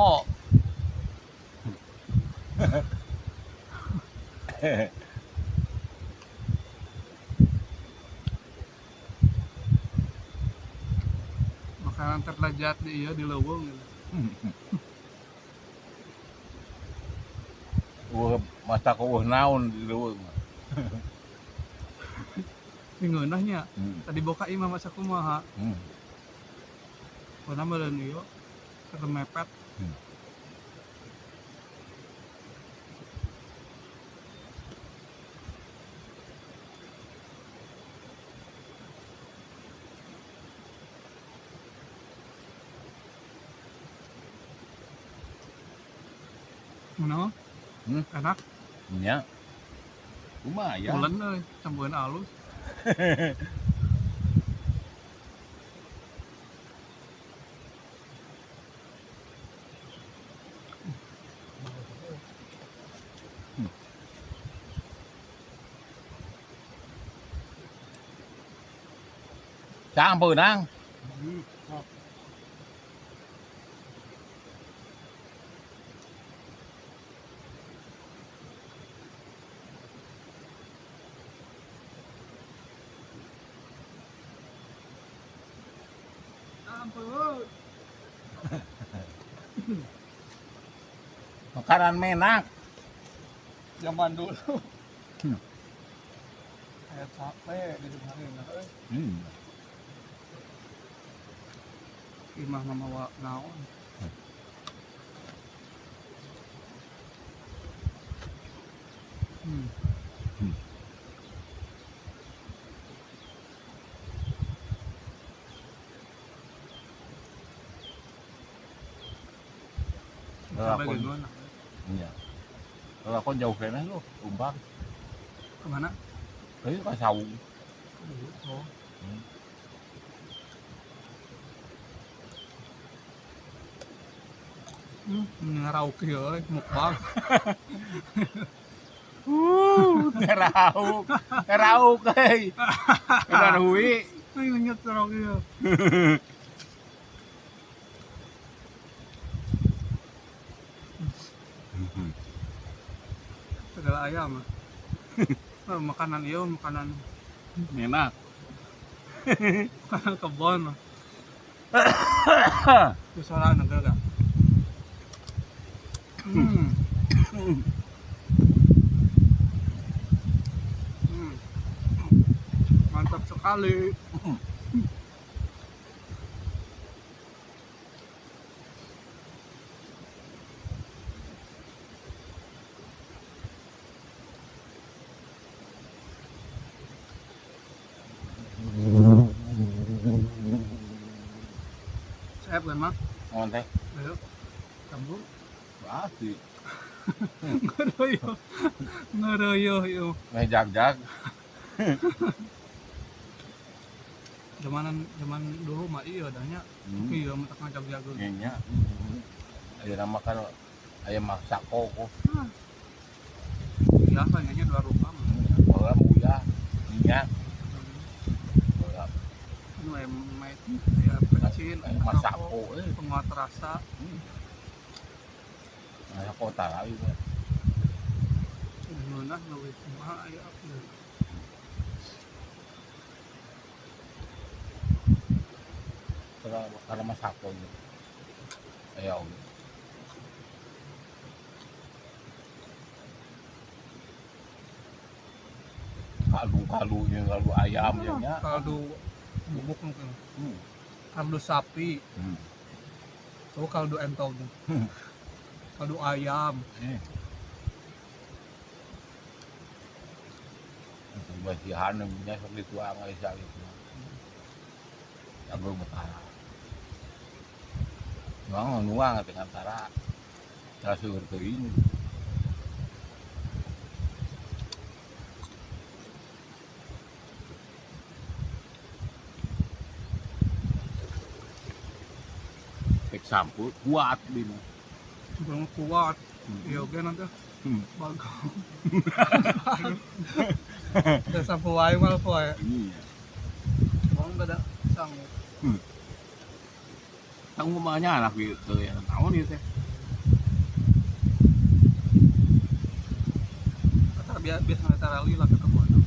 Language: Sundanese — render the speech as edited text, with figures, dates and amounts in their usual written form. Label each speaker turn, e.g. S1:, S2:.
S1: Masako. Makanan terlezat di iya di leuweung gitu.
S2: Eueuh masako eueuh naon di leuweung.
S1: Ngeunah nya. Tadi boka imah masak kumaha. Pernah meureun ieu keur mepet. Kunaon? Enak?
S2: Nya. Lumayan.
S1: Pulen euy, campuran alus.
S2: Campur nang. Makanan menak
S1: zaman dulu. Kayak capek gitu hari ini. Imah mamawa naon.
S2: Lakon, iya. Lakon jauh kena lu, umbang.
S1: Kemana?
S2: Ke ke saung.
S1: Oh. Ngerauk ya, mukbang.
S2: Ngerauk, ngerauk, hei. Udah hui.
S1: Ingat ngerauk ya. Segala ayam. Makanan iya, makanan
S2: enak.
S1: Makanan kebon. Kesalahan negara. Mantap sekali. Sehat kan, Mak?
S2: Mohon teh.
S1: Ayo. Sambung.
S2: Pasti.
S1: Ngeroyo. Ngeroyo yo.
S2: Meh jag-jag.
S1: Zaman dulu mah iya adanya. Iya mentak ngajag-jag.
S2: Nya. Aya nama kan aya masako kok.
S1: Iya, kayaknya dua rumah.
S2: Bola buyah. Minyak. Bola.
S1: Nu ya pecin,
S2: masako,
S1: penguat rasa.
S2: Masako tara ieu.
S1: Ngeunah leuwih kumaha aya ieu.
S2: Karena masako gitu. Aya oge. Kaldu-kaldu jeung kaldu ayam jeung nya.
S1: Kaldu bubuk mungkin. Kaldu sapi. Tuh kaldu entog. Kaldu ayam.
S2: Itu basihan nya sok dituang aya itu. Jago betara. Nuang nuang teh antara seueur teuing. Sampul kuat bima.
S1: Bang kuat. Iya oke nanti. Bagong. Udah sampul wae malah poe.
S2: Iya.
S1: Bang kada sanggup.
S2: Tanggung mahnya anak gitu ya. Naon ieu teh?
S1: Biasa biasa rally lah ke kebun.